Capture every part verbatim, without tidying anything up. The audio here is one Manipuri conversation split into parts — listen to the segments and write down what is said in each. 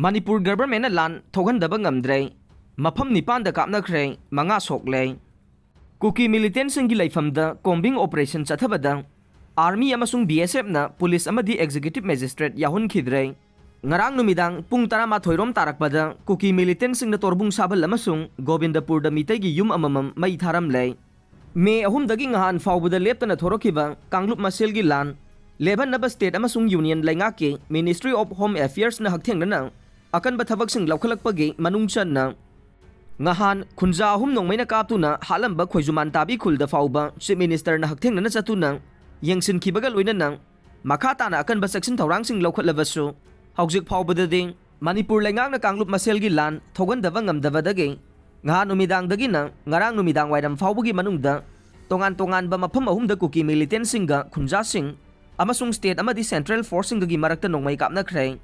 ꯃꯅꯤꯄꯨꯔ ꯒꯚꯔꯟꯃꯦꯟꯅ ꯂꯥꯟ ꯊꯣꯛꯍꯟꯗꯕ ꯉꯝꯗ꯭ꯔꯦ꯫ ꯃꯐꯝ ꯅꯤꯄꯥꯟꯗ ꯀꯥꯞꯅꯈ꯭ꯔꯦ, ꯃꯉꯥ ꯁꯣꯛꯂꯦ꯫ ꯀꯨꯀꯤ ꯃꯤꯂꯤꯇꯦꯟꯁꯤꯡꯒꯤ ꯂꯩꯐꯝꯗ ꯀꯣꯝꯕꯤꯡ ꯑꯣꯄꯔꯦꯁꯟ ꯆꯠꯊꯕꯗ ꯑꯥꯔꯃꯤ ꯑꯃꯁꯨꯡ ꯕꯤ ꯑꯦꯁ ꯑꯦꯐꯅ ꯄꯨꯂꯤꯁ ꯑꯃꯗꯤ ꯑꯦꯛꯖꯤꯀ꯭ꯌꯨꯇꯤꯚ ꯃꯦꯖꯤꯁꯇ꯭ꯔꯦꯠ ꯌꯥꯎꯍꯟꯈꯤꯗ꯭ꯔꯦ꯫ ꯉꯔꯥꯡ ꯅꯨꯃꯤꯗꯥꯡ ꯄꯨꯡ ꯇꯔꯥꯃꯥꯊꯣꯏ ꯔꯣꯝ ꯇꯥꯔꯛꯄꯗ ꯀꯨꯀꯤ ꯃꯤꯂꯤꯇꯦꯟꯁꯤꯡꯅ ꯇꯣꯔꯕꯨꯡ ꯁꯥꯕꯜ ꯑꯃꯁꯨꯡ ꯒꯣꯕꯤꯟꯗꯄꯨꯔꯗ ꯃꯤꯇꯩꯒꯤ ꯌꯨꯝ ꯑꯃꯃꯝ ꯃꯩ ꯊꯥꯔꯝꯂꯦ꯫ ꯃꯦ ꯑꯍꯨꯝꯗꯒꯤ ꯉꯍꯥꯟ ꯐꯥꯎꯕꯗ ꯂꯦꯞꯇꯅ ꯊꯣꯔꯛꯈꯤꯕ ꯀꯥꯡꯂꯨꯞ ꯃꯁꯦꯜꯒꯤ ꯂꯥꯟ ꯂꯦꯞꯍꯟꯅꯕ ꯁ꯭ꯇꯦꯠ ꯑꯃꯁꯨꯡ ꯌꯨꯅꯤꯌꯟ ꯂꯩꯉꯥꯛꯀꯤ ꯃꯤꯅꯤꯁꯇ꯭ꯔꯤ ꯑꯣꯐ ꯍꯣꯝ ꯑꯦꯐꯤꯌꯔꯁꯅ ꯍꯛꯊꯦꯡꯅꯅ ꯑꯀꯟꯕ ꯊꯕꯛꯁꯤꯡ ꯂꯧꯈꯠꯂꯛꯄꯒꯤ ꯃꯅꯨꯡ ꯆꯟꯅ ꯉꯍꯥꯟ ꯈꯨꯟꯖꯥ ꯑꯍꯨꯝ ꯅꯣꯡꯃꯩꯅ ꯀꯥꯞꯇꯨꯅ ꯍꯥꯠꯂꯝꯕ ꯈꯣꯏꯖꯨꯃꯥꯟ ꯇꯥꯕꯤ ꯈꯨꯜꯗ ꯐꯥꯎꯕ ꯆꯤꯐ ꯃꯤꯅꯤꯁꯇꯔꯅ ꯍꯛꯊꯦꯡꯅꯅ ꯆꯠꯇꯨꯅ ꯌꯦꯡꯁꯤꯟꯈꯤꯕꯒ ꯂꯣꯏꯅꯅ ꯃꯈꯥ ꯇꯥꯅ ꯑꯀꯟꯕ ꯆꯦꯛꯁꯤꯟ ꯊꯧꯔꯥꯡꯁꯤꯡ ꯂꯧꯈꯠꯂꯕꯁꯨ, ꯍꯧꯖꯤꯛ ꯐꯥꯎꯕꯗꯗꯤ ꯃꯅꯤꯄꯨꯔ ꯂꯩꯉꯥꯛꯅ ꯀꯥꯡꯂꯨꯞ ꯃꯁꯦꯜꯒꯤ ꯂꯥꯟ ꯊꯣꯛꯍꯟꯗꯕ ꯉꯝꯗꯕꯗꯒꯤ ꯉꯍꯥꯟ ꯅꯨꯃꯤꯗꯥꯡꯗꯒꯤꯅ ꯉꯔꯥꯡ ꯅꯨꯃꯤꯗꯥꯡ ꯋꯥꯏꯔꯝ ꯐꯥꯎꯕꯒꯤ ꯃꯅꯨꯡꯗ ꯇꯣꯉꯥꯟ ꯇꯣꯉꯥꯟꯕ ꯃꯐꯝ ꯑꯍꯨꯝꯗ ꯀꯨꯀꯤ ꯃꯤꯂꯤꯇꯦꯟꯁꯤꯡꯒ ꯈꯨꯟꯖꯥꯁꯤꯡ ꯑꯃꯁꯨꯡ ꯁ꯭ꯇꯦꯠ ꯑꯃꯗꯤ ꯁꯦꯟꯇ꯭ꯔꯦꯜ ꯐꯣꯔꯁꯁꯤꯡꯒꯒꯤ ꯃꯔꯛꯇ ꯅꯣꯡꯃꯩ ꯀꯥꯞꯅꯈ꯭ꯔꯦ꯫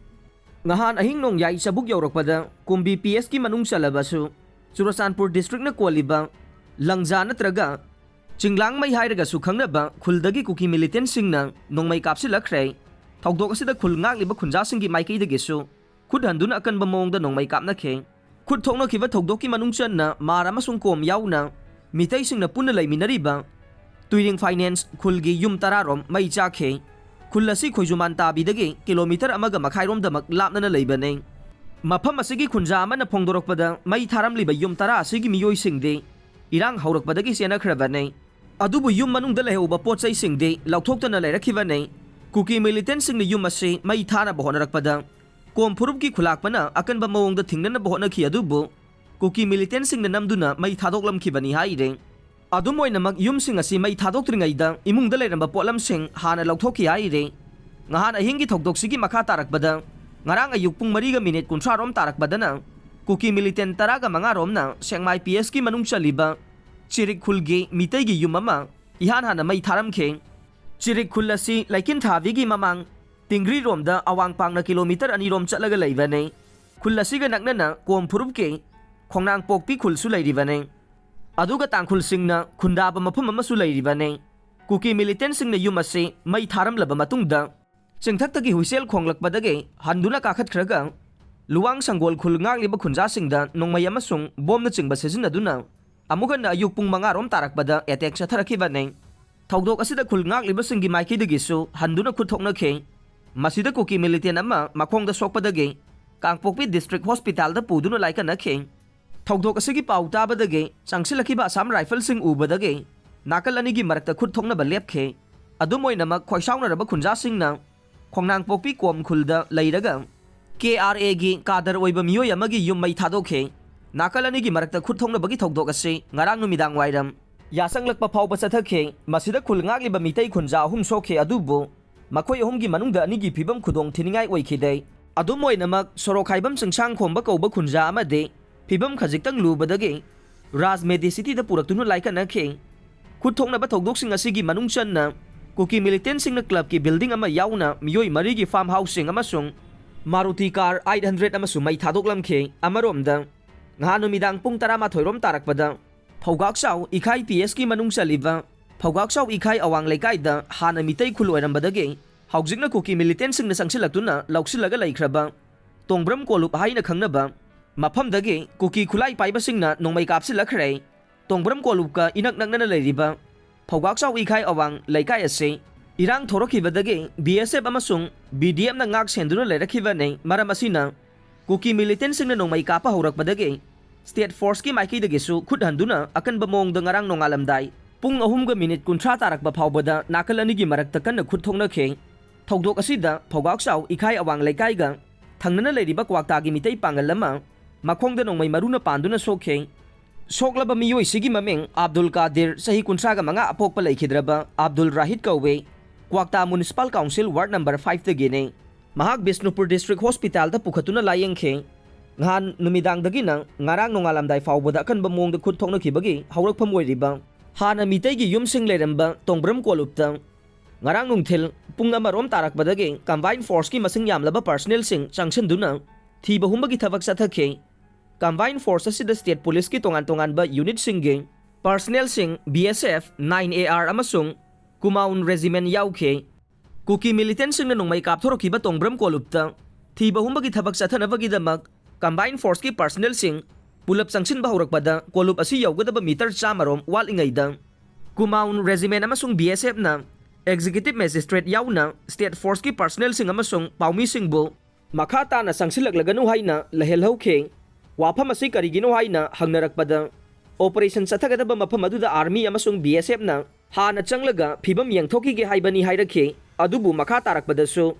ꯉꯍꯥꯟ ꯑꯍꯤꯡ ꯅꯣꯡꯌꯥꯏ ꯆꯕꯨꯛ ꯌꯧꯔꯛꯄꯗ ꯀꯨꯝꯕꯤ ꯄꯤ ꯑꯦꯁꯀꯤ ꯃꯅꯨꯡ ꯆꯜꯂꯕꯁꯨ ꯆꯨꯔꯆꯥꯟꯄꯨꯔ ꯗꯤꯁꯇ꯭ꯔꯤꯛꯅ ꯀꯣꯜꯂꯤꯕ ꯂꯪꯖꯥ ꯅꯠꯇ꯭ꯔꯒ ꯆꯤꯡꯂꯥꯡꯃꯩ ꯍꯥꯏꯔꯒꯁꯨ ꯈꯪꯅꯕ ꯈꯨꯜꯗꯒꯤ ꯀꯨꯀꯤ ꯃꯤꯂꯤꯇꯦꯟꯁꯤꯡꯅ ꯅꯣꯡꯃꯩ ꯀꯥꯞꯁꯤꯜꯂꯛꯈ꯭ꯔꯦ꯫ ꯊꯧꯗꯣꯛ ꯑꯁꯤꯗ ꯈꯨꯜ ꯉꯥꯛꯂꯤꯕ ꯈꯨꯟꯖꯥꯁꯤꯡꯒꯤ ꯃꯥꯏꯀꯩꯗꯒꯤꯁꯨ ꯈꯨꯠ ꯍꯟꯗꯨꯅ ꯑꯀꯟꯕ ꯃꯑꯣꯡꯗ ꯅꯣꯡꯃꯩ ꯀꯥꯞꯅꯈꯤ꯫ ꯈꯨꯠ ꯊꯣꯛꯅꯈꯤꯕ ꯊꯧꯗꯣꯛꯀꯤ ꯃꯅꯨꯡ ꯆꯟꯅ ꯃꯥꯔ ꯑꯃꯁꯨꯡ ꯀꯣꯝ ꯌꯥꯎꯅ ꯃꯤꯇꯩꯁꯤꯡꯅ ꯄꯨꯟꯅ ꯂꯩꯃꯤꯟꯅꯔꯤꯕ ꯇꯨꯏꯔꯤꯡ ꯐꯥꯏꯅꯥꯟꯁ ꯈꯨꯜꯒꯤ ꯌꯨꯝ ꯇꯔꯥ ꯔꯣꯝ ꯃꯩ ꯆꯥꯛꯈꯤ꯫ ꯈꯨꯜ ꯑꯁꯤ ꯈꯣꯏꯖꯨꯃꯥꯟ ꯇꯥꯕꯤꯗꯒꯤ ꯀꯤꯂꯣꯃꯤꯇꯔ ꯑꯃꯒ ꯃꯈꯥꯏꯔꯣꯝꯗꯃꯛ ꯂꯥꯞꯅꯅ ꯂꯩꯕꯅꯤ꯫ ꯃꯐꯝ ꯑꯁꯤꯒꯤ ꯈꯨꯟꯖꯥ ꯑꯃꯅ ꯐꯣꯡꯗꯣꯔꯛꯄꯗ, ꯃꯩ ꯊꯥꯔꯝꯂꯤꯕ ꯌꯨꯝ ꯇꯔꯥ ꯑꯁꯤꯒꯤ ꯃꯤꯑꯣꯏꯁꯤꯡꯗꯤ ꯏꯔꯥꯡ ꯍꯧꯔꯛꯄꯗꯒꯤ ꯆꯦꯟꯅꯈ꯭ꯔꯕꯅꯤ꯫ ꯑꯗꯨꯕꯨ ꯌꯨꯝ ꯃꯅꯨꯡꯗ ꯂꯩꯍꯧꯕ ꯄꯣꯠ ꯆꯩꯁꯤꯡꯗꯤ ꯂꯧꯊꯣꯛꯇꯅ ꯂꯩꯔꯛꯈꯤꯕꯅꯤ꯫ ꯀꯨꯀꯤ ꯃꯤꯂꯤꯇꯦꯟꯁꯤꯡꯅ ꯌꯨꯝ ꯑꯁꯤ ꯃꯩ ꯊꯥꯅꯕ ꯍꯣꯠꯅꯔꯛꯄꯗ, ꯀꯣꯝ ꯐꯨꯔꯨꯞꯀꯤ ꯈꯨꯂꯥꯛꯄꯅ ꯑꯀꯟꯕ ꯃꯑꯣꯡꯗ ꯊꯤꯡꯅꯅꯕ ꯍꯣꯠꯅꯈꯤ, ꯑꯗꯨꯕꯨ ꯀꯨꯀꯤ ꯃꯤꯂꯤꯇꯦꯟꯁꯤꯡꯅ ꯅꯝꯗꯨꯅ ꯃꯩ ꯊꯥꯗꯣꯛꯂꯝꯈꯤꯕꯅꯤ ꯍꯥꯏꯔꯤ꯫ ꯑꯗꯨꯝ ꯑꯣꯏꯅꯃꯛ, ꯌꯨꯝꯁꯤꯡ ꯑꯁꯤ ꯃꯩ ꯊꯥꯗꯣꯛꯇ꯭ꯔꯤꯉꯩꯗ ꯏꯃꯨꯡꯗ ꯂꯩꯔꯝꯕ ꯄꯣꯠꯂꯝꯁꯤꯡ ꯍꯥꯟꯅ ꯂꯧꯊꯣꯛꯈꯤ ꯍꯥꯏꯔꯤ꯫ ꯉꯍꯥꯟ ꯑꯍꯤꯡꯒꯤ ꯊꯧꯗꯣꯛꯁꯤꯒꯤ ꯃꯈꯥ ꯇꯥꯔꯛꯄꯗ, ꯉꯔꯥꯡ ꯑꯌꯨꯛ ꯄꯨꯡ ꯃꯔꯤꯒ ꯃꯤꯅꯤꯠ ꯀꯨꯟꯊ꯭ꯔꯥ ꯔꯣꯝ ꯇꯥꯔꯛꯄꯗꯅ ꯀꯨꯀꯤ ꯃꯤꯂꯤꯇꯦꯟ ꯇꯔꯥꯒ ꯃꯉꯥ ꯔꯣꯝꯅ ꯁꯦꯡꯃꯥꯏ ꯄꯤ ꯑꯦꯁꯀꯤ ꯃꯅꯨꯡ ꯆꯜꯂꯤꯕ ꯆꯤꯔꯤꯛ ꯈꯨꯜꯒꯤ ꯃꯤꯇꯩꯒꯤ ꯌꯨꯝ ꯑꯃ ꯏꯍꯥꯟ ꯍꯥꯟꯅ ꯃꯩ ꯊꯥꯔꯝꯈꯤ꯫ ꯆꯤꯔꯤꯛ ꯈꯨꯜ ꯑꯁꯤ ꯂꯩꯀꯤꯟ ꯊꯥꯕꯤꯒꯤ ꯃꯃꯥꯡ ꯇꯤꯡꯒ꯭ꯔꯤꯔꯣꯝꯗ ꯑꯋꯥꯡ ꯄꯥꯡꯅ ꯀꯤꯂꯣꯃꯤꯇꯔ ꯑꯅꯤ ꯔꯣꯝ ꯆꯠꯂꯒ ꯂꯩꯕꯅꯤ꯫ ꯈꯨꯜ ꯑꯁꯤꯒ ꯅꯛꯅꯅ ꯀꯣꯝ ꯐꯨꯔꯨꯞꯀꯤ ꯈꯣꯡꯅꯥꯡꯄꯣꯛꯄꯤ ꯈꯨꯜꯁꯨ ꯂꯩꯔꯤꯕꯅꯤ꯫ ꯑꯗꯨꯒ ꯇꯥꯡꯈꯨꯜꯁꯤꯡꯅ ꯈꯨꯟꯗꯥꯕ ꯃꯐꯝ ꯑꯃꯁꯨ ꯂꯩꯔꯤꯕꯅꯤ꯫ ꯀꯨꯀꯤ ꯃꯤꯂꯤꯇꯦꯟꯁꯤꯡꯅ ꯌꯨꯝ ꯑꯁꯤ ꯃꯩ ꯊꯥꯔꯝꯂꯕ ꯃꯇꯨꯡꯗ, ꯆꯤꯡꯊꯛꯇꯒꯤ ꯍꯨꯏꯁꯦꯜ ꯈꯣꯡꯂꯛꯄꯗꯒꯤ ꯍꯟꯗꯨꯅ ꯀꯥꯈꯠꯈ꯭ꯔꯒ ꯂꯨꯋꯥꯡ ꯁꯪꯒꯣꯜ ꯈꯨꯜ ꯉꯥꯛꯂꯤꯕ ꯈꯨꯟꯖꯥꯁꯤꯡꯗ ꯅꯣꯡꯃꯩ ꯑꯃꯁꯨꯡ ꯕꯣꯝꯅꯆꯤꯡꯕ ꯁꯤꯖꯤꯟꯅꯗꯨꯅ ꯑꯃꯨꯛ ꯍꯟꯅ ꯑꯌꯨꯛ ꯄꯨꯡ ꯃꯉꯥ ꯔꯣꯝ ꯇꯥꯔꯛꯄꯗ ꯑꯦꯇꯦꯛ ꯆꯠꯊꯔꯛꯈꯤꯕꯅꯤ꯫ ꯊꯧꯗꯣꯛ ꯑꯁꯤꯗ ꯈꯨꯜ ꯉꯥꯛꯂꯤꯕꯁꯤꯡꯒꯤ ꯃꯥꯏꯀꯩꯗꯒꯤꯁꯨ ꯍꯟꯗꯨꯅ ꯈꯨꯠ ꯊꯣꯛꯅꯈꯤ꯫ ꯃꯁꯤꯗ ꯀꯨꯀꯤ ꯃꯤꯂꯤꯇꯦꯟ ꯑꯃ ꯃꯈꯣꯡꯗ ꯁꯣꯛꯄꯗꯒꯤ ꯀꯥꯡꯄꯣꯛꯄꯤ ꯗꯤꯁꯇ꯭ꯔꯤꯛ ꯍꯣꯁꯄꯤꯇꯥꯜꯗ ꯄꯨꯗꯨꯅ ꯂꯥꯏꯀꯠꯅꯈꯤ꯫ ꯊꯧꯗꯣꯛ ꯑꯁꯤꯒꯤ ꯄꯥꯎ ꯇꯥꯕꯗꯒꯤ ꯆꯪꯁꯤꯜꯂꯛꯈꯤꯕ ꯑꯁꯥꯝ ꯔꯥꯏꯐꯜꯁꯤꯡ ꯎꯕꯗꯒꯤ ꯅꯥꯀꯜ ꯑꯅꯤꯒꯤ ꯃꯔꯛꯇ ꯈꯨꯠ ꯊꯣꯛꯅꯕ ꯂꯦꯞꯈꯤ꯫ ꯑꯗꯨꯝ ꯑꯣꯏꯅꯃꯛ, ꯈꯣꯏꯁꯥꯎꯅꯔꯕ ꯈꯨꯟꯖꯥꯁꯤꯡꯅ ꯈꯣꯡꯅꯥꯡꯄꯣꯛꯄꯤ ꯀꯣꯝ ꯈꯨꯜꯗ ꯂꯩꯔꯒ ꯀꯦ ꯑꯥꯔ ꯑꯦꯒꯤ ꯀꯥꯗꯔ ꯑꯣꯏꯕ ꯃꯤꯑꯣꯏ ꯑꯃꯒꯤ ꯌꯨꯝ ꯃꯩ ꯊꯥꯗꯣꯛꯈꯤ꯫ ꯅꯥꯀꯜ ꯑꯅꯤꯒꯤ ꯃꯔꯛꯇ ꯈꯨꯠ ꯊꯣꯛꯅꯕꯒꯤ ꯊꯧꯗꯣꯛ ꯑꯁꯤ ꯉꯔꯥꯡ ꯅꯨꯃꯤꯗꯥꯡ ꯋꯥꯏꯔꯝ ꯌꯥꯆꯪꯂꯛꯄ ꯐꯥꯎꯕ ꯆꯠꯊꯈꯤ꯫ ꯃꯁꯤꯗ ꯈꯨꯜ ꯉꯥꯛꯂꯤꯕ ꯃꯤꯇꯩ ꯈꯨꯟꯖꯥ ꯑꯍꯨꯝ ꯁꯣꯛꯈꯤ, ꯑꯗꯨꯕꯨ ꯃꯈꯣꯏ ꯑꯍꯨꯝꯒꯤ ꯃꯅꯨꯡꯗ ꯑꯅꯤꯒꯤ ꯐꯤꯕꯝ ꯈꯨꯗꯣꯡ ꯊꯤꯅꯤꯡꯉꯥꯏ ꯑꯣꯏꯈꯤꯗꯦ꯫ ꯑꯗꯨꯝ ꯑꯣꯏꯅꯃꯛ, ꯁꯣꯔꯣꯛ ꯈꯥꯏꯕꯝ ꯆꯤꯡꯁꯥꯡ ꯈꯣꯝꯕ ꯀꯧꯕ ꯈꯨꯟꯖꯥ ꯑꯃꯗꯤ ꯐꯤꯕꯝ ꯈꯖꯤꯛꯇꯪ ꯂꯨꯕꯗꯒꯤ ꯔꯥꯖ ꯃꯦꯗꯤꯁꯤꯇꯤꯗ ꯄꯨꯔꯛꯇꯨꯅ ꯂꯥꯏꯀꯠꯅꯈꯤ꯫ ꯈꯨꯠ ꯊꯣꯛꯅꯕ ꯊꯧꯗꯣꯛꯁꯤꯡ ꯑꯁꯤꯒꯤ ꯃꯅꯨꯡ ꯆꯟꯅ ꯀꯨꯀꯤ ꯃꯤꯂꯤꯇꯦꯟꯁꯤꯡꯅ ꯀ꯭ꯂꯕꯀꯤ ꯕꯤꯜꯗꯤꯡ ꯑꯃ ꯌꯥꯎꯅ ꯃꯤꯑꯣꯏ ꯃꯔꯤꯒꯤ ꯐꯥꯔꯝ ꯍꯥꯎꯁꯁꯤꯡ ꯑꯃꯁꯨꯡ ꯃꯥꯔꯨꯇꯤ ꯀꯥꯔ ꯑꯩꯠ ꯍꯟꯗ꯭ꯔꯦꯠ ꯑꯃꯁꯨ ꯃꯩ ꯊꯥꯗꯣꯛꯂꯝꯈꯤ꯫ ꯑꯃꯔꯣꯝꯗ, ꯉꯍꯥꯟ ꯅꯨꯃꯤꯗꯥꯡ ꯄꯨꯡ ꯇꯔꯥꯃꯥꯊꯣꯏ ꯔꯣꯝ ꯇꯥꯔꯛꯄꯗ ꯐꯧꯒꯥꯛꯆꯥꯎ ꯏꯈꯥꯏ ꯄꯤ ꯑꯦꯁꯀꯤ ꯃꯅꯨꯡ ꯆꯜꯂꯤꯕ ꯐꯧꯒꯥꯛꯆꯥꯎ ꯏꯈꯥꯏ ꯑꯋꯥꯡ ꯂꯩꯀꯥꯏꯗ ꯍꯥꯟꯅ ꯃꯤꯇꯩ ꯈꯨꯜ ꯑꯣꯏꯔꯝꯕꯗꯒꯤ ꯍꯧꯖꯤꯛꯅ ꯀꯨꯀꯤ ꯃꯤꯂꯤꯇꯦꯟꯁꯤꯡꯅ ꯆꯪꯁꯤꯜꯂꯛꯇꯨꯅ ꯂꯧꯁꯤꯜꯂꯒ ꯂꯩꯈ꯭ꯔꯕ ꯇꯣꯡꯕ꯭ꯔꯝ ꯀꯣꯂꯨꯞ ꯍꯥꯏꯅ ꯈꯪꯅꯕ ꯃꯐꯝꯗꯒꯤ ꯀꯨꯀꯤ ꯈꯨꯠꯂꯥꯏ ꯄꯥꯏꯕꯁꯤꯡꯅ ꯅꯣꯡꯃꯩ ꯀꯥꯞꯁꯤꯜꯂꯛꯈ꯭ꯔꯦ꯫ ꯇꯣꯡꯕ꯭ꯔꯝ ꯀꯣꯂꯨꯞꯀ ꯏꯅꯛ ꯅꯛꯅꯅ ꯂꯩꯔꯤꯕ ꯐꯧꯒꯥꯛꯆꯥꯎ ꯏꯈꯥꯏ ꯑꯋꯥꯡ ꯂꯩꯀꯥꯏ ꯑꯁꯤ ꯏꯔꯥꯡ ꯊꯣꯔꯛꯈꯤꯕꯗꯒꯤ ꯕꯤ ꯑꯦꯁ ꯑꯦꯐ ꯑꯃꯁꯨꯡ ꯕꯤ ꯗꯤ ꯑꯦꯐꯅ ꯉꯥꯛ ꯁꯦꯟꯗꯨꯅ ꯂꯩꯔꯛꯈꯤꯕꯅꯤ꯫ ꯃꯔꯝ ꯑꯁꯤꯅ ꯀꯨꯀꯤ ꯃꯤꯂꯤꯇꯦꯟꯁꯤꯡꯅ ꯅꯣꯡꯃꯩ ꯀꯥꯞꯄ ꯍꯧꯔꯛꯄꯗꯒꯤ ꯁ꯭ꯇꯦꯠ ꯐꯣꯔꯁꯀꯤ ꯃꯥꯏꯀꯩꯗꯒꯤꯁꯨ ꯈꯨꯠ ꯍꯟꯗꯨꯅ ꯑꯀꯟꯕ ꯃꯑꯣꯡꯗ ꯉꯔꯥꯡ ꯅꯣꯡꯉꯥꯜꯂꯝꯗꯥꯏ ꯄꯨꯡ ꯑꯍꯨꯝꯒ ꯃꯤꯅꯤꯠ ꯀꯨꯟꯊ꯭ꯔꯥ ꯇꯥꯔꯛꯄ ꯐꯥꯎꯕꯗ ꯅꯥꯀꯜ ꯑꯅꯤꯒꯤ ꯃꯔꯛꯇ ꯀꯟꯅ ꯈꯨꯠ ꯊꯣꯛꯅꯈꯤ꯫ ꯊꯧꯗꯣꯛ ꯑꯁꯤꯗ ꯐꯧꯒꯥꯛꯆꯥꯎ ꯏꯈꯥꯏ ꯑꯋꯥꯡ ꯂꯩꯀꯥꯏꯒ ꯊꯪꯅꯅ ꯂꯩꯔꯤꯕ ꯀ꯭ꯋꯥꯛꯇꯥꯒꯤ ꯃꯤꯇꯩ ꯄꯥꯡꯒꯜ ꯑꯃ ꯃꯈꯣꯡꯗ ꯅꯣꯡꯃꯩ ꯃꯔꯨꯅ ꯄꯥꯟꯗꯨꯅ ꯁꯣꯛꯈꯤ꯫ ꯁꯣꯛꯂꯕ ꯃꯤꯑꯣꯏꯁꯤꯒꯤ ꯃꯃꯤꯡ ꯑꯕꯗꯨꯜ ꯀꯥꯗꯤꯔ, ꯆꯍꯤ ꯀꯨꯟꯊ꯭ꯔꯥꯒ ꯃꯉꯥ, ꯑꯄꯣꯛꯄ ꯂꯩꯈꯤꯗ꯭ꯔꯕ ꯑꯕꯗꯨꯜ ꯔꯥꯍꯤꯗ ꯀꯧꯏ꯫ ꯀ꯭ꯋꯥꯛꯇꯥ ꯃꯨꯅꯤꯁꯤꯄꯥꯜ ꯀꯥꯎꯟꯁꯤꯜ ꯋꯥꯔꯗ ꯅꯝꯕꯔ ꯐꯥꯏꯚꯇꯒꯤꯅꯤ꯫ ꯃꯍꯥꯛ ꯕꯤꯁꯅꯨꯄꯨꯔ ꯗꯤꯁꯇ꯭ꯔꯤꯛ ꯍꯣꯁꯄꯤꯇꯥꯜꯗ ꯄꯨꯈꯠꯇꯨꯅ ꯂꯥꯌꯦꯡꯈꯤ꯫ ꯅꯍꯥꯟ ꯅꯨꯃꯤꯗꯥꯡꯗꯒꯤꯅ ꯉꯔꯥꯡ ꯅꯣꯡꯉꯥꯜꯂꯝꯗꯥꯏ ꯐꯥꯎꯕꯗ ꯑꯀꯟꯕ ꯃꯑꯣꯡꯗ ꯈꯨꯠ ꯊꯣꯛꯅꯈꯤꯕꯒꯤ ꯍꯧꯔꯛꯐꯝ ꯑꯣꯏꯔꯤꯕ ꯍꯥꯟꯅ ꯃꯤꯇꯩꯒꯤ ꯌꯨꯝꯁꯤꯡ ꯂꯩꯔꯝꯕ ꯇꯣꯡꯕ꯭ꯔꯝ ꯀꯣꯂꯨꯞꯇ ꯉꯔꯥꯡ ꯅꯨꯡꯊꯤꯜ ꯄꯨꯡ ꯑꯃꯔꯣꯝ ꯇꯥꯔꯛꯄꯗꯒꯤ ꯀꯝꯕꯥꯏꯟ ꯐꯣꯔꯁꯀꯤ ꯃꯁꯤꯡ ꯌꯥꯝꯂꯕ ꯄꯥꯔꯁꯅꯦꯜꯁꯤꯡ ꯆꯪꯁꯤꯟꯗꯨꯅ ꯊꯤꯕ ꯍꯨꯝꯕꯒꯤ ꯊꯕꯛ ꯆꯠꯊꯈꯤ꯫ ꯀꯝꯕꯥꯏꯟ ꯐꯣꯔꯁ ꯑꯁꯤꯗ ꯁ꯭ꯇꯦꯠ ꯄꯨꯂꯤꯁꯀꯤ ꯇꯣꯉꯥꯟ ꯇꯣꯉꯥꯟꯕ ꯌꯨꯅꯤꯠꯁꯤꯡꯒꯤ ꯄꯥꯔꯁꯅꯦꯜꯁꯤꯡ, B S F, nine A R ꯑꯃꯁꯨꯡ ꯀꯨꯃꯥꯎꯟ ꯔꯦꯖꯤꯃꯦꯟ ꯌꯥꯎꯈꯤ꯫ ꯀꯨꯀꯤ ꯃꯤꯂꯤꯇꯦꯟꯁꯤꯡꯅ ꯅꯣꯡꯃꯩ ꯀꯥꯞꯊꯣꯔꯛꯈꯤꯕ ꯇꯣꯡꯕ꯭ꯔꯝ ꯀꯣꯂꯨꯞꯇ ꯊꯤꯕ ꯍꯨꯝꯕꯒꯤ ꯊꯕꯛ ꯆꯠꯊꯅꯕꯒꯤꯗꯃꯛ combined forceꯀꯤ personnelꯁꯤꯡ ꯄꯨꯂꯞ ꯆꯪꯁꯤꯟꯕ ꯍꯧꯔꯛꯄꯗ ꯀꯣꯂꯨꯞ ꯑꯁꯤ ꯌꯧꯒꯗꯕ ꯃꯤꯇꯔ ꯆꯥꯝꯃꯔꯣꯝ ꯋꯥꯠꯂꯤꯉꯩꯗ Kumaon Regiment ꯑꯃꯁꯨꯡ BSFꯅ Executive Magistrate ꯌꯥꯎꯅ State Forceꯀꯤ personnelꯁꯤꯡ ꯑꯃꯁꯨꯡ ꯄꯥꯎꯃꯤꯁꯤꯡꯕꯨ ꯃꯈꯥ ꯇꯥꯅ ꯆꯪꯁꯤꯜꯂꯛꯂꯒꯅꯨ ꯍꯥꯏꯅ ꯂꯩꯍꯜꯍꯧꯈꯤ꯫ ꯋꯥꯐꯝ ꯑꯁꯤ ꯀꯔꯤꯒꯤꯅꯣ ꯍꯥꯏꯅ ꯍꯪꯅꯔꯛꯄꯗ, operation ꯆꯠꯊꯒꯗꯕ ꯃꯐꯝ ꯑꯗꯨꯗ army ꯑꯃꯁꯨꯡ BSFꯅ ꯍꯥꯟꯅ ꯆꯪꯂꯒ ꯐꯤꯕꯝ ꯌꯦꯡꯊꯣꯛꯈꯤꯒꯦ ꯍꯥꯏꯕꯅꯤ ꯍꯥꯏꯔꯛꯈꯤ꯫ ꯑꯗꯨꯕꯨ ꯃꯈꯥ ꯇꯥꯔꯛꯄꯗꯁꯨ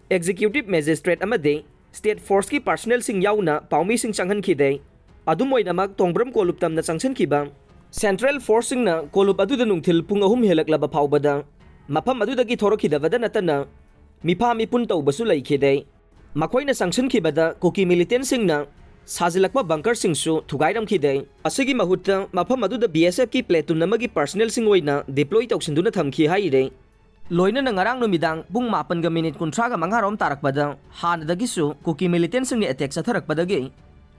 Executive Magistrate ꯑꯃꯗꯤ State Forceꯀꯤ personnelꯁꯤꯡ ꯌꯥꯎꯅ ꯄꯥꯎꯃꯤꯁꯤꯡ ꯆꯪꯍꯟꯈꯤꯗꯦ꯫ ꯑꯗꯨꯝ ꯑꯣꯏꯅꯃꯛ, ꯇꯣꯡꯕ꯭ꯔꯝ ꯀꯣꯂꯨꯞ ꯇꯝꯅ ꯆꯪꯁꯤꯟꯈꯤꯕ Central Forceꯁꯤꯡꯅ ꯀꯣꯂꯨꯞ ꯑꯗꯨꯗ ꯅꯨꯡꯊꯤꯜ ꯄꯨꯡ ꯑꯍꯨꯝ ꯍꯦꯜꯂꯛꯂꯕ ꯐꯥꯎꯕꯗ ꯃꯐꯝ ꯑꯗꯨꯗꯒꯤ ꯊꯣꯔꯛꯈꯤꯗꯕꯗ ꯅꯠꯇꯅ ꯃꯤꯐꯥ ꯃꯤꯄꯨꯟ ꯇꯧꯕꯁꯨ ꯂꯩꯈꯤꯗꯦ꯫ ꯃꯈꯣꯏꯅ ꯆꯪꯁꯤꯟꯈꯤꯕꯗ ꯀꯨꯀꯤ militantꯁꯤꯡꯅ ꯁꯥꯖꯤꯜꯂꯛꯄ bunkerꯁꯤꯡꯁꯨ ꯊꯨꯒꯥꯏꯔꯝꯈꯤꯗꯦ꯫ ꯑꯁꯤꯒꯤ ꯃꯍꯨꯠꯇ ꯃꯐꯝ ꯑꯗꯨꯗ BSFꯀꯤ platoon ꯑꯃꯒꯤ personnelꯁꯤꯡ ꯑꯣꯏꯅ deploy ꯇꯧꯁꯤꯟꯗꯨꯅ ꯊꯝꯈꯤ ꯍꯥꯏꯔꯤ꯫ ꯂꯣꯏꯅꯅ ꯉꯔꯥꯡ ꯅꯨꯃꯤꯗꯥꯡ ꯄꯨꯡ ꯃꯥꯄꯟꯒ ꯃꯤꯅꯤꯠ ꯀꯨꯟꯊ꯭ꯔꯥꯒ ꯃꯉꯥꯔꯣꯝ ꯇꯥꯔꯛꯄꯗ ꯍꯥꯟꯅꯗꯒꯤꯁꯨ ꯀꯨꯀꯤ militantꯁꯤꯡꯅ attack ꯆꯠꯊꯔꯛꯄꯗꯒꯤ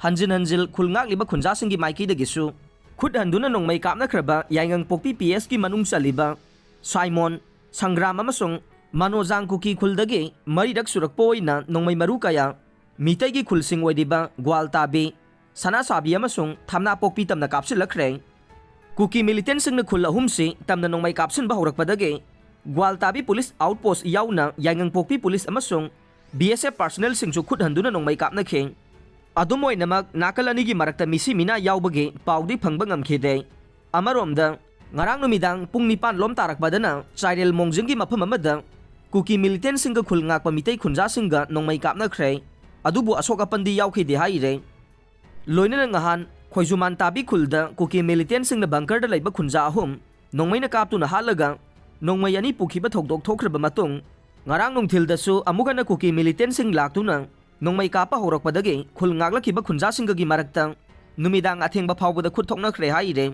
ꯍꯟꯖꯤꯟ ꯍꯟꯖꯤꯜ ꯈꯨꯜ ꯉꯥꯛꯂꯤꯕ ꯈꯨꯟꯖꯥꯁꯤꯡꯒꯤ ꯃꯥꯏꯀꯩꯗꯒꯤꯁꯨ ꯈꯨꯠ ꯍꯟꯗꯨꯅ ꯅꯣꯡꯃꯩ ꯀꯥꯞꯅꯈ꯭ꯔꯕ ꯌꯥꯏꯉꯪꯄꯣꯛꯄꯤ PSꯀꯤ ꯃꯅꯨꯡ ꯆꯜꯂꯤꯕ ꯁꯥꯏꯃꯣꯟ, ꯁꯪꯒ꯭ꯔꯥꯝ ꯑꯃꯁꯨꯡ ꯃꯅꯣꯖꯥꯡ ꯀꯨꯀꯤ ꯈꯨꯜꯗꯒꯤ ꯃꯔꯤꯔꯛ ꯁꯨꯔꯛꯄ ꯑꯣꯏꯅ ꯅꯣꯡꯃꯩ ꯃꯔꯨ ꯀꯌꯥ ꯃꯤꯇꯩꯒꯤ ꯈꯨꯜꯁꯤꯡ ꯑꯣꯏꯔꯤꯕ ꯒ꯭ꯋꯥꯜꯇꯥꯕꯤ, ꯁꯅꯥꯁꯥꯕꯤ ꯑꯃꯁꯨꯡ ꯊꯝꯅꯥꯄꯣꯛꯄꯤ ꯇꯝꯅ ꯀꯥꯞꯁꯤꯜꯂꯛꯈ꯭ꯔꯦ꯫ ꯀꯨꯀꯤ militantꯁꯤꯡꯅ ꯈꯨꯜ ꯑꯍꯨꯝꯁꯤ ꯇꯝꯅ ꯅꯣꯡꯃꯩ ꯀꯥꯞꯁꯤꯟꯕ ꯍꯧꯔꯛꯄꯗꯒꯤ ꯒ꯭ꯋꯥꯜꯇꯥꯕꯤ police outpost ꯌꯥꯎꯅ ꯌꯥꯏꯉꯪꯄꯣꯛꯄꯤ police ꯑꯃꯁꯨꯡ BSF personnelꯁꯤꯡꯁꯨ ꯈꯨꯠ ꯍꯟꯗꯨꯅ ꯅꯣꯡꯃꯩ ꯀꯥꯞꯅꯈꯤ꯫ ꯑꯗꯨꯝ ꯑꯣꯏꯅꯃꯛ, ꯅꯥꯀꯜ ꯑꯅꯤꯒꯤ ꯃꯔꯛꯇ ꯃꯤꯁꯤ ꯃꯤꯅꯥ ꯌꯥꯎꯕꯒꯤ ꯄꯥꯎꯗꯤ ꯐꯪꯕ ꯉꯝꯈꯤꯗꯦ꯫ ꯑꯃꯔꯣꯝꯗ, ꯉꯔꯥꯡ ꯅꯨꯃꯤꯗꯥꯡ ꯄꯨꯡ ꯅꯤꯄꯥꯟ ꯂꯣꯝ ꯇꯥꯔꯛꯄꯗꯅ ꯆꯥꯏꯔꯦꯜ ꯃꯣꯡꯖꯤꯡꯒꯤ ꯃꯐꯝ ꯑꯃꯗ ꯀꯨꯀꯤ militantꯁꯤꯡꯒ ꯈꯨꯜ ꯉꯥꯛꯄ ꯃꯤꯇꯩ ꯈꯨꯟꯖꯥꯁꯤꯡꯒ ꯅꯣꯡꯃꯩ ꯀꯥꯞꯅꯈ꯭ꯔꯦ꯫ ꯑꯗꯨꯕꯨ ꯑꯁꯣꯛ ꯑꯄꯟꯗꯤ ꯌꯥꯎꯈꯤꯗꯦ ꯍꯥꯏꯔꯦ꯫ ꯂꯣꯏꯅꯅ ꯉꯍꯥꯟ ꯈꯣꯏꯖꯨꯃꯥꯟ ꯇꯥꯕꯤ ꯈꯨꯜꯗ ꯀꯨꯀꯤ militantꯁꯤꯡꯅ bunkerꯗ ꯂꯩꯕ ꯈꯨꯟꯖꯥ ꯑꯍꯨꯝ ꯅꯣꯡꯃꯩꯅ ꯀꯥꯞꯇꯨꯅ ꯍꯥꯠꯂꯒ ꯅꯣꯡꯃꯩ ꯑꯅꯤ ꯄꯨꯈꯤꯕ ꯊꯧꯗꯣꯛ ꯊꯣꯛꯈ꯭ꯔꯕ ꯃꯇꯨꯡ, ꯉꯔꯥꯡ ꯅꯨꯡꯊꯤꯜꯗꯁꯨ ꯑꯃꯨꯛ ꯍꯟꯅ ꯀꯨꯀꯤ militantꯁꯤꯡ ꯂꯥꯛꯇꯨꯅ ꯅꯣꯡꯃꯩ ꯀꯥꯞꯄ ꯍꯧꯔꯛꯄꯗꯒꯤ ꯈꯨꯜ ꯉꯥꯛꯂꯛꯈꯤꯕ ꯈꯨꯟꯖꯥꯁꯤꯡꯒꯒꯤ ꯃꯔꯛꯇ ꯅꯨꯃꯤꯗꯥꯡ ꯑꯊꯦꯡꯕ ꯐꯥꯎꯕꯗ ꯈꯨꯠ ꯊꯣꯛꯅꯈ꯭ꯔꯦ ꯍꯥꯏꯔꯦ꯫